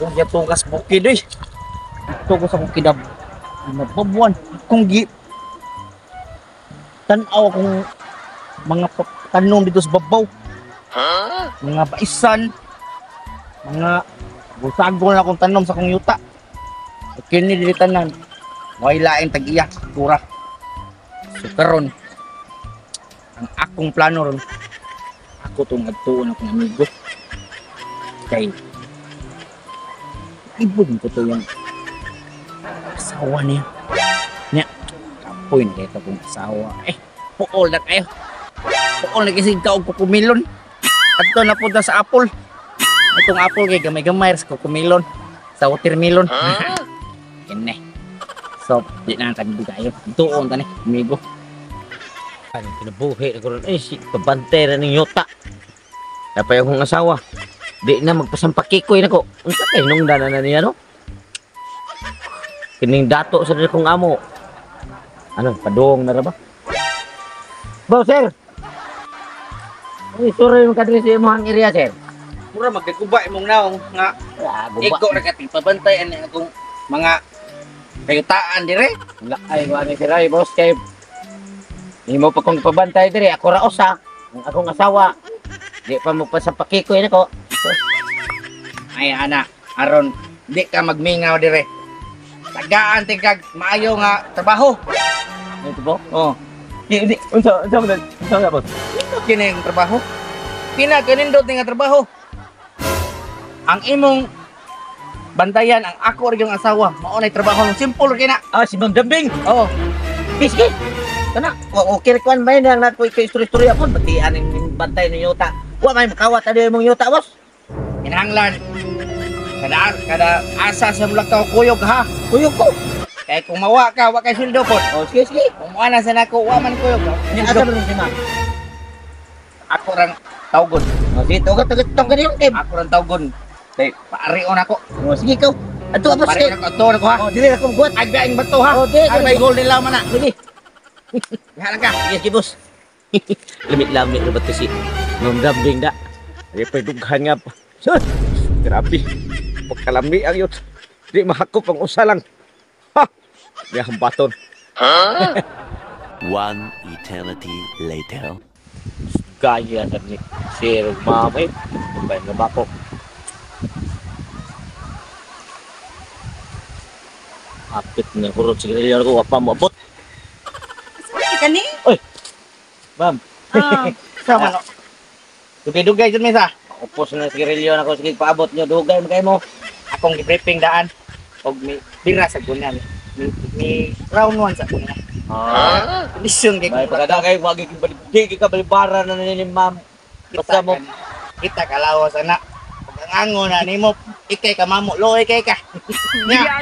Kung gitugas bukid eh. Ito ko sa kong kinab nababuan. Kung gi tanaw akong mga tanom dito sa babaw. Mga baisan, mga busagol na akong tanom sa akong yuta. Kini dili tanan. Way laing tag-iya, tura. So karon ang akong plano ron, ako tong adtuon akong amigo. Kay ibog ko to yung asawa niya. Nya, kapoy na kayo akong asawa. Eh, puol na kayo. Puol na kasi ka og kukumilon. Adto na punta sa apple. Itong apple kay gamay-gamay sa kukumilon. Sa watermelon. Kene. So, di na tagbi kayo. Tuon tani, amigo. Ano kinabuhi ko ron eh si pabantay ra ning yuta. Napay akong asawa. Di na magpasampakikoy nako. Unsa kay nungdan na niya no? Kining dato sa diri kong amo. Ano padung na ra ba? Bo sir. Uy, sorry mo kadiri sa imong area sir. Mura magkaguba imong naong nga Ah, guba. ikaw ra ka pabantay ani akong mga kayutaan dire. Wala ay wa ni sir ay boss kay nimo pa kong pabantay diri ako ra usa ang akong asawa. Di pa mo pasampakikoy nako. Ay ana, aron di ka magmingaw dire. Tagaan tingkag maayo nga trabaho. Ito po. Oh, Di di unsa unsa man unsa man boss? nindot kini ang trabaho. Pinakanindot ni nga trabaho. Ang imong bantayan ang ako ra yung asawa. Mao nay trabaho simple ra kina. Ah, si Ma'am Dambing. Oh, Sige. Kana, okay kuan may nang nato kay istorya-istorya pon batian ning bantay ni yuta. Wa may makawat ani imong yuta, boss. Kinahanglan kada kada asa sa mulakaw kuyog ha. Kuyog ko. Kay kung mawa ka, wa kay sweldo pod. Oh, sige sige. Kung muana na sa nako, wa man kuyog. Nya asa man si Ma'am? Ako rang tawgon. Oh, sige, tugat tugat tong kaniyon kay. Ako rang tawgon. Kay paarion ako. Oh, sige ikaw. Adto boss kay. Paarion ako ato na ko ha. Oh, dili ra ko guwat. Ay baing bato ha. Oh, di. Ay may golden law man na. Sige. Halang ka. Sige, sige, boss. Lamit-lamit ra ba to si Ma'am Dambing da? Ay, pagdughan nga. Sus, grabe. Pagkalami ang yun. Di mahakop ang usa lang. Ha! Di ang baton. One eternity later. Gaya na ni Sir Ma'am eh. Bay nga bako. Apit na hurot sigarilyo ko, wa pa mo abot. Saan ka ni? Ma'am, Ah, Sama no. Dugay-dugay jud mesa. upos na sigarilyo na ko sige paabot nyo dugay man kay mo. Akong gi-briefing daan og mi bira sa gunan. Mi round 1 sa gunan. Ah, Kondisyon kay may pagkada kay wag gyud balik di ka balibara na ni ma'am. kita Basta mo kita kalawas ana. Pag ang ango na nimo ikay ka mamo, loy kay ka. Nya.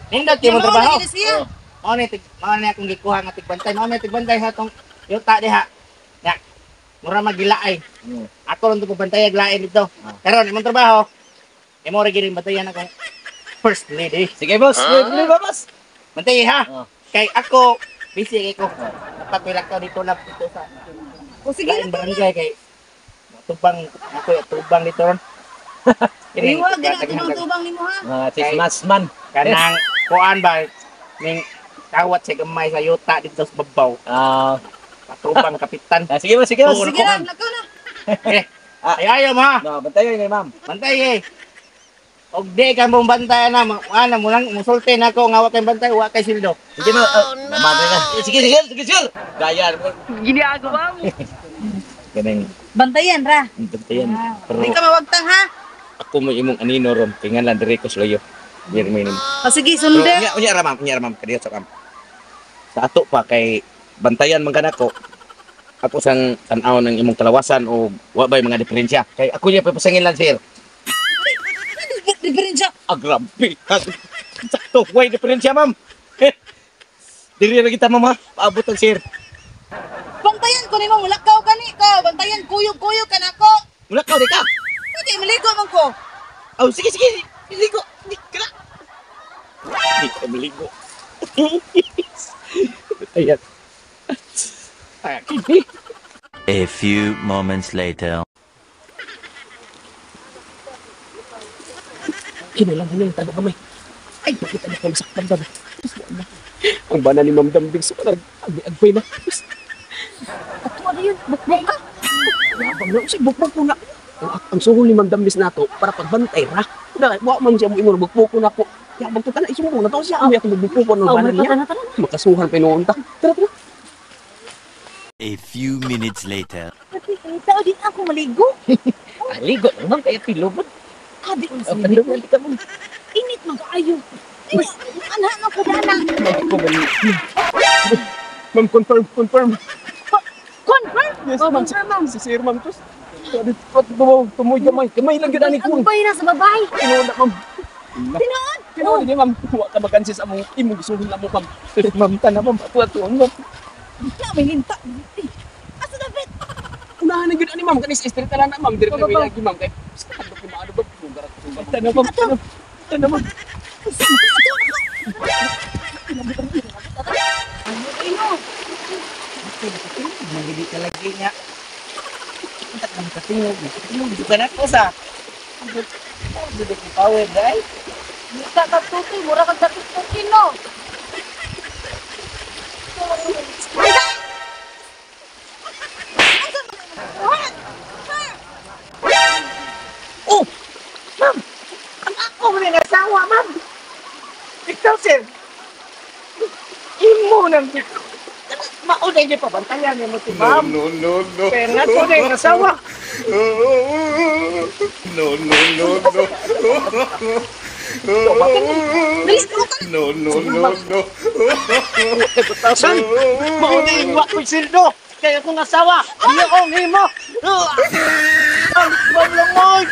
Nindot kay mo trabaho. Mao na siya. Mao ni tig mao ni akong gikuha nga tigbantay. Mao ni tigbantay sa atong yuta diha. Nya. Mura magilaay. Ako lang to pabantay ag lain dito. Karon imong trabaho. Imo ra gyud bantayan akong first lady. Sige boss, sige ba boss? Bantay ha. Ah. Kay ako busy kay ko. Dapat may lakaw dito lang dito sa O sige lain lang. barangay kay tubang ako tubang dito ron. Kini, Iwag na daghan- itong tubang nimo ha. Mga sismas man. Kanang kuan ba ning kawat sa gamay sa yuta dito sa babaw. Ah, Patubang kapitan. ah, sige boss, sige boss. Oo, Sige lang, lakaw na. Eh, ay ayaw mo ha. No, bantayan kay ma'am. Bantay eh. Og di ka mong bantay na, ana mo lang musulti na ako nga wa kay bantay, wa kay sildo. Sige ma'am, oh, ma'am na. Sige, sige, sige, sir. Gaya mo. Ginagawa mo. Ganang Bantayan ra. bantayan. Pero Di ka mawagtang ha. ako mo imong anino ron. Tingan lang diri ko sulayo. Diri mo inom. O sige, Pero sundo. unya unya ra ma'am, unya ra ma'am kadiyo sa ma'am. Sa ato pa kay bantayan man kanako. Ako sang tan-aw ng imong kalawasan o wa bay mga diferensya. Kay ako niya papasangin lang sir. Diferensya. Ah, grabe. Sakto, way diferensya ma'am. Diri ra kita ma'am ha. Paabot ang sir. Bantayan ko nimo mulakaw kani ko. Bantayan kuyog-kuyog ka nako. Mula ka di ka. Sige, maligo man ko. Oh, sige sige. Ligo. Di ka na. Di ka maligo. Ayan. Ay, kini. A few moments later. Kinailangan nilang tago kamay. Ay, bakit ano ko masaktan ba? Ang bana ni Ma'am Dambing sa parang agay-agay na. Ato ano yun? Bukbok ka? Yabang na, usay bukbok ko na. Ang suhol ni Ma'am Dambis nato para pagbantay ra. Na, wa man siya mo ingon bukbok ko na ko. Yabang to tanan isumbong na to siya. Ang atong bukbok ko ng Oh, bana may niya. patana tana. Makasuhan pa noon ta. Tara tara. A few minutes later. Tao din ako maligo. Aligo ma'am kay pilubot. Abi ko na Oh, sa padung ka ma'am. Init man kaayo. Ana na ko dana. Ma'am, confirm, confirm. Confirm. Yes, ma'am. Confirm, ma'am. Si sir, ma'am. Tus. Tumoy gamay. Gamay lang yun, ani ko. Ang bay na sa babae. Tinuod na, ma'am. Tinuod. Tinuod niya, ma'am. Wa ka magansi sa among imong gisuhol na mo, ma'am. Ma'am, tana, ma'am. Ato-atoon, ma'am. Na may linta. Asa dapat? Unahan na yun, ani, ma'am. Kanis, street na lang na, ma'am. Dire na may lagi, ma'am. Kay, sa kadlok yung maano ba? Sugar at sugar. Tana, ma'am. Tana, tana, ma'am. Magili ka lagi niya. Unta ka makatingog. Tingog dito ka na ko sa. Oh, dito ko power dai. Linta ka tutoy, mura kag dakit no. Oh! Ma'am! Ang ako man ang asawa, ma'am! Ikaw, sir! Imo nang Mauna yung pabantayan mo si ma'am. No, no, no. Pero nga ko na yung asawa. No, no, no, no. No, no, no, no. San? Mauna yung wa ko'y sildo. Kaya kong asawa, hindi akong himo. Ang ma'am langoy!